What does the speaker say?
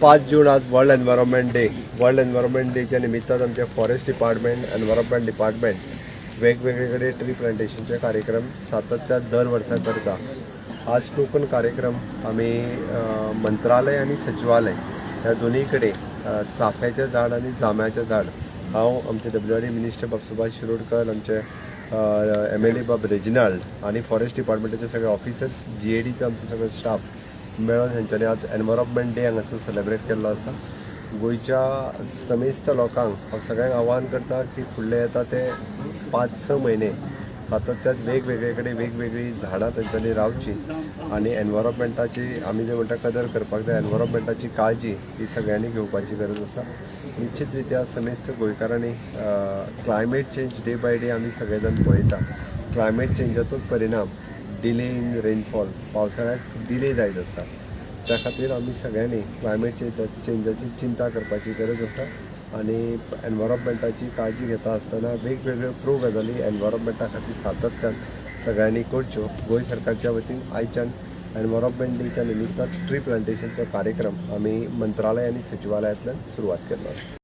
5 जून आज world environment day. World environment डेच्या निमित्तान आमचे फॉरेस्ट डिपार्टमेंट, एनवायरमेंट डिपार्टमेंट वेगवेगळे कडेन ट्री प्लांटेशनचे कार्यक्रम सातत्यान दर वर्सा करता. आज टोकन कार्यक्रम आमी मंत्रालय आनी सचिवालय ह्या दोनूय कडेन चाफ्याचें झाड आनी जांब्याचें झाड, हांव, आमचे डब्ल्यू आर डी मिनिस्टर बाब सुभाष शिरोडकर, आमचे एमएलए बाब रेजिनाल्ड आनी फॉरेस्ट डिपार्टमेंटाचे सगळे ऑफिसर्स, जीएडीचो आमचो सगळो स्टाफ मेळून हेंच्यांनी आज एनवायरमेंट डे हांगासर सेलेब्रेट केल्लो आसा. गोंयच्या समेस्त लोकांक हांव सगळ्यांक आवाहन करता की फुडले येता ते 5-6 म्हयने सातत्यान वेगवेगळे कडेन वेगवेगळीं झाडां तेंच्यांनी रावची आनी एनवायरमेंटाची आमी जे म्हणटा कदर करपाक जाय, एनवायरमेंटाची काळजी ही सगळ्यांनी घेवपाची गरज आसा. निश्चित रित्या समेस्त गोंयकारांनी climate change day by day आमी सगळे जाण पळयता. क्लायमेट चेंजाचोच परिणाम डिले इन रेनफॉल, पावसाळ्याक डिले जायत आसा. त्या खातीर आमी सगळ्यांनी क्लायमेट चेंजाची चिंता करपाची गरज आसा आनी एनवायरमेंटाची काळजी घेता आसतना वेगवेगळ्यो प्रो गजाली एनवायरमेंटा खातीर सातत्यान सगळ्यांनी करच्यो. गोंय सरकारच्या वतीन आयच्यान एनवायरमेंट डेच्या निमित्तान ट्री प्लांटेशनचो कार्यक्रम आमी मंत्रालय आनी सचिवालयांतल्यान सुरवात केल्लो आसा.